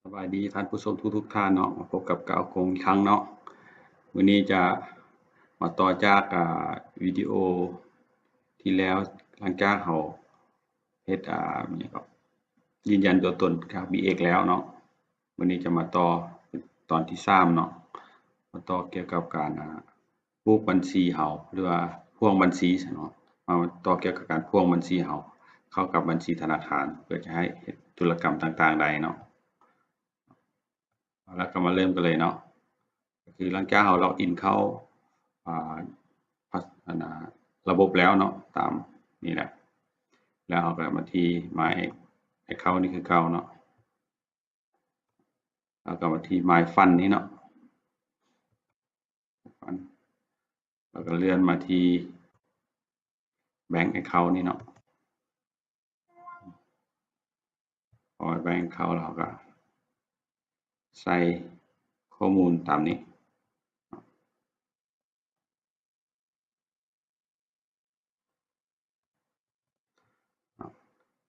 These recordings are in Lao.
ສະບາຍດີທ່ານຜູ້ຊົມທຸກໆທ່ານເນາະ ມາພົບກັບກ່າວກົງອີກຄັ້ງເນາະ. ມື້ນີ້ຈະມາຕໍ່ຈາກ ອາ ວິດີໂອທີ່ແລ້ວ ຫຼັງຈາກເຮົາເຮັດ ອາ ຫຍັງກໍ ຢືນຢັນຕົວຕົນກັບ ບີເອັກ ແລ້ວເນາະ. ມື້ນີ້ຈະມາຕໍ່ເປັນຕອນທີສາມເນາະ ມາຕໍ່ກ່ຽວກັບການ ອາ ຜູກບັນຊີເຮົາ ຫຼືວ່າພວງບັນຊີເນາະ ມາຕໍ່ກ່ຽວກັບການພວງບັນຊີເຮົາເຂົ້າກັບບັນຊີທະນາຄານ ເພື່ອຈະໃຫ້ເຮັດທຸລະກຳຕ່າງໆໄດ້ເນາະ. ເອົາລະ ກໍມາເລີ່ມກັນເລີຍເນາະ. ກໍຄືຫຼັງຈາກເຮົາລັອກອິນເຂົ້າ ອາ ອັນນາ ລະບົບແລ້ວເນາະ ຕາມນີ້ແຫຼະ ແລ້ວເຮົາກໍມາທີ່ My Account ນີ້ຄືເກົ່າເນາະ. ແລ້ວກໍມາທີ່ My Fund ນີ້ເນາະ Fund ແລ້ວກໍເລື່ອນມາທີ່ Bank Account ນີ້ເນາະ. ພໍ Bank Account ແລ້ວເຮົາກໍໃສ່ຂໍ້ມູນຕາມນີ້.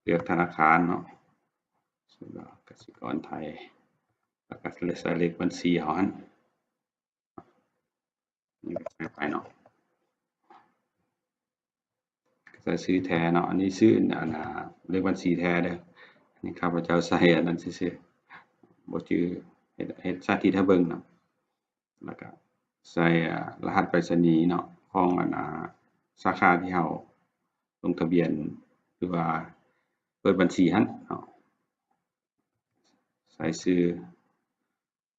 ເລືອກທະນາຄານເນາະ ກະສິກອນໄທ ແລ້ວກະໃສ່ເລກບັນຊີເຮົາຫັ້ນ ນີ້ກະໃສ່ໄປເນາະ ກະໃສ່ຊື່ແທ້ເນາະ. ອັນນີ້ຊື່ ອັນນາ ເລກບັນຊີແທ້ເດີ ອັນນີ້ຂ້າພະເຈົ້າໃສ່ອັນນັ້ນຊື່ໆ ບໍ່ຈື່ ເຮັດ ເຮັດສາທິດໃຫ້ເບິ່ງເນາະ. ແລ້ວກະໃສ່ ອາ ລະຫັດໄປສະນີເນາະ ຂອງອັນ ອາ ສາຂາທີ່ເຮົາລົງທະບຽນ ຫຼືວ່າເປີດບັນຊີຫັ້ນເນາະ. ໃສ່ຊື່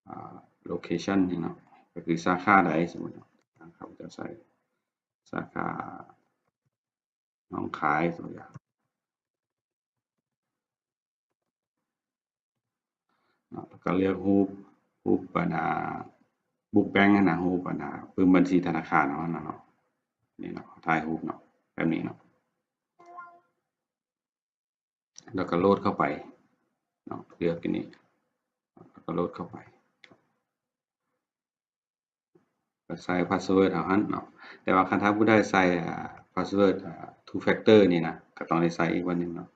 ອາ location ນີ້ເນາະ ກໍຄືສາຂາໃດ ສົມມຸດເນາະ ຂ້າພະເຈົ້າໃສ່ສາຂາ ໜອງຄາຍ ຕົວຢ່າງເນາະ. ແລ້ວກໍເລືອກຮູບ ຮູບບັນດາ book bank ຫັ້ນນະ ຮູບບັນດາປຶ້ມບັນຊີທະນາຄານເຮົາຫັ້ນນະເນາະ. ນີ້ເນາະ ຖ່າຍຮູບເນາະ ແບບນີ້ເນາະ ແລ້ວກໍໂຫຼດເຂົ້າໄປເນາະ ເລືອກທີ່ນີ້ ແລ້ວກໍໂຫຼດເຂົ້າໄປ. ກໍໃສ່ password ເຮົາຫັ້ນເນາະ. ແຕ່ວ່າຄັນຖ້າຜູ້ໃດໃສ່ ອາ password ອາ two factor ນີ້ນະ ກໍຕ້ອງໄດ້ໃສ່ອີກບາດໜຶ່ງເນາະ.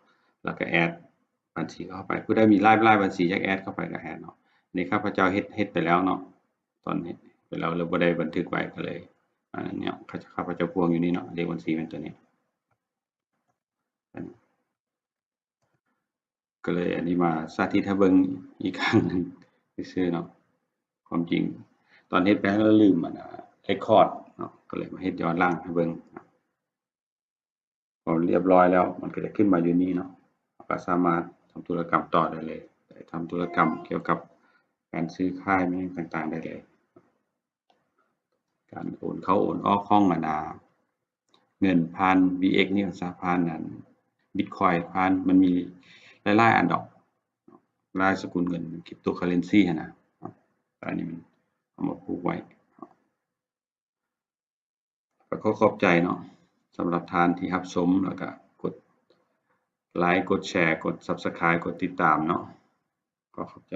ແລ້ວກໍ add ບັນຊີເຂົ້າໄປ ຜູ້ໃດມີຫຼາຍໆບັນຊີ ຢາກ add ເຂົ້າໄປກໍ add ເນາະ. ນີ້ຂ້າພະເຈົ້າເຮັດ ເຮັດໄປແລ້ວເນາະ ຕອນເຮັດໄປແລ້ວ ແລ້ວບໍ່ໄດ້ບັນທຶກໄວ້ ກໍເລີຍ ອັນນີ້ເນາະ ຂ້າພະເຈົ້າພວງຢູ່ນີ້ເນາະ ເລກບັນຊີແມ່ນຕົວນີ້. ກໍເລີຍອັນນີ້ມາສາທິດໃຫ້ເບິ່ງອີກຄັ້ງໜຶ່ງຊື່ໆເນາະ. ຄວາມຈິງຕອນເຮັດແບງແລ້ວລືມອັນນາ record ເນາະ ກໍເລີຍມາເຮັດຍ້ອນຫຼັງໃຫ້ເບິ່ງ. ພໍລຽບຮ້ອຍແລ້ວ ມັນກໍຈະຂຶ້ນມາຢູ່ນີ້ເນາະ ເຮົາກໍສາມາດທຳທຸລະກຳຕໍ່ໄດ້ເລີຍ ໄດ້ທຳທຸລະກຳກ່ຽວກັບການຊື້ຂາຍ ແມ່ນຫຍັງຕ່າງໆໄດ້ເລີຍ. ການໂອນເຂົ້າໂອນອອກຂອງບັນດາເງິນຜ່ານ ບີເອັກ ນີ້ ສາ ຜ່ານອັນ Bitcoin ຜ່ານ ມັນມີຫຼາຍໆອັນດອກ ຫຼາຍສະກຸນເງິນ Cryptocurrency ຫັ້ນນະ. ອັນນີ້ມັນເອົາມາຜູກໄວ້. ກໍຂໍຂອບໃຈເນາະ ສຳລັບທ່ານທີ່ຮັບຊົມ ແລ້ວກໍກົດໄລ ກົດແຊ ກົດ Subscribe ກົດຕິດຕາມເນາະ. ຂໍຂອບໃຈ.